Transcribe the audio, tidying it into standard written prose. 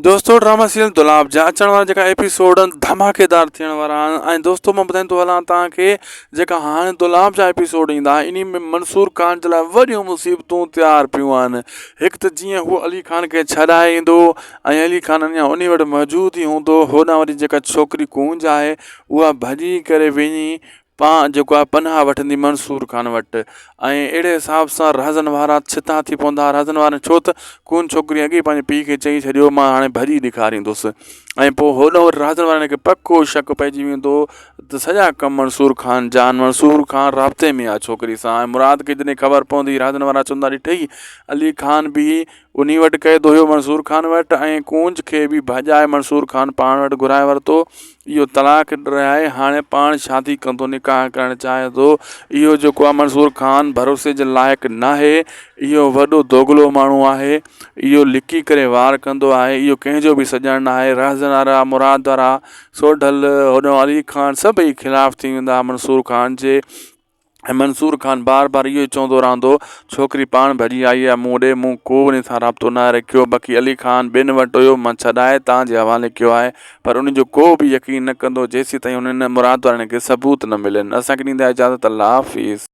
دوستو drama serial دولاب جا اچڻ وارا جيڪا ايپيسوڊ آهن ڌماڪيدار ٿيڻ وارا آهن ۽ دوستو مان ٻڌائيندو هلان توهان کي جيڪا هاڻي دولاب جا ايپيسوڊ ايندا انهي ۾ منصور خان جي لاء وڏيون مصيبتون تيار پيون آهن هڪ ته جيئن هو علي خان کي ڇڏائي ايندو ۽ علي خان اڃا انهي وٽ موجود ئي هوندو هوڏانهن وري جيڪا ڇوڪري ڪونج آهي اها ڀڄي ڪري وڃي پان جيڪو آهي پناهه وٺندي منصور خان وٽ ۽ اهڙي حساب سان رهزن وارا ڇتا ٿي پوندا رهزن وارن ڇو ته ڪون ڇوڪري اڳي پنهنجي پيء کي چئي ڇڏيو مان هاڻي ڀڄي ڏيکاريندس ۽ پوء هوڏانهن وري رهزن وارن کي پڪو شڪ پئجي ويندو ته سڄا ڪم منصور خان جان منصور خان رابطي ۾ آهي ڇوڪري سان ۽ مراد کي جڏهن خبر پوندي رهزن وارا چوندا ڏٺئي علي خان به انهي وٽ قيد هيو منصور خان وٽ ۽ ڪونج کي به ڀڄائي منصور خان پاڻ وٽ گهرائي ورتو. اهو طلاق ڏرائي هاڻي پاڻ شادي ڪندو نڪاح ڪرڻ چاهي ٿو. اهو جيڪو آهي منصور خان ڀروسي جي لائق ناهي. اهو وڏو دوغلو ماڻهو آهي. اهو لڪي ڪري وار ڪندو آهي. اهو ڪنهن جو به سڄڻ ناهي. رهزن وارا، مراد وارا، سوڍل، هوڏانهن علي خان سڀئي خلاف ٿي ويندا منصور خان جي. ۽ منصور خان بار بار اهو ئي چوندو رهندو ڇوڪري پاڻ ڀڄي آئي آهي مون ڏي مون ڪو ان سان رابطو ناهي رکيو باقي علي خان ٻين وٽ هيو مان ڇڏائي توهان جي حوالي ڪيو آهي پر ان جو ڪو به يقين نه ڪندو جيسين تائين انهن مراد وارن کي ثبوت نه ملن اسان کي ڏيندا اجازت الله حافظ.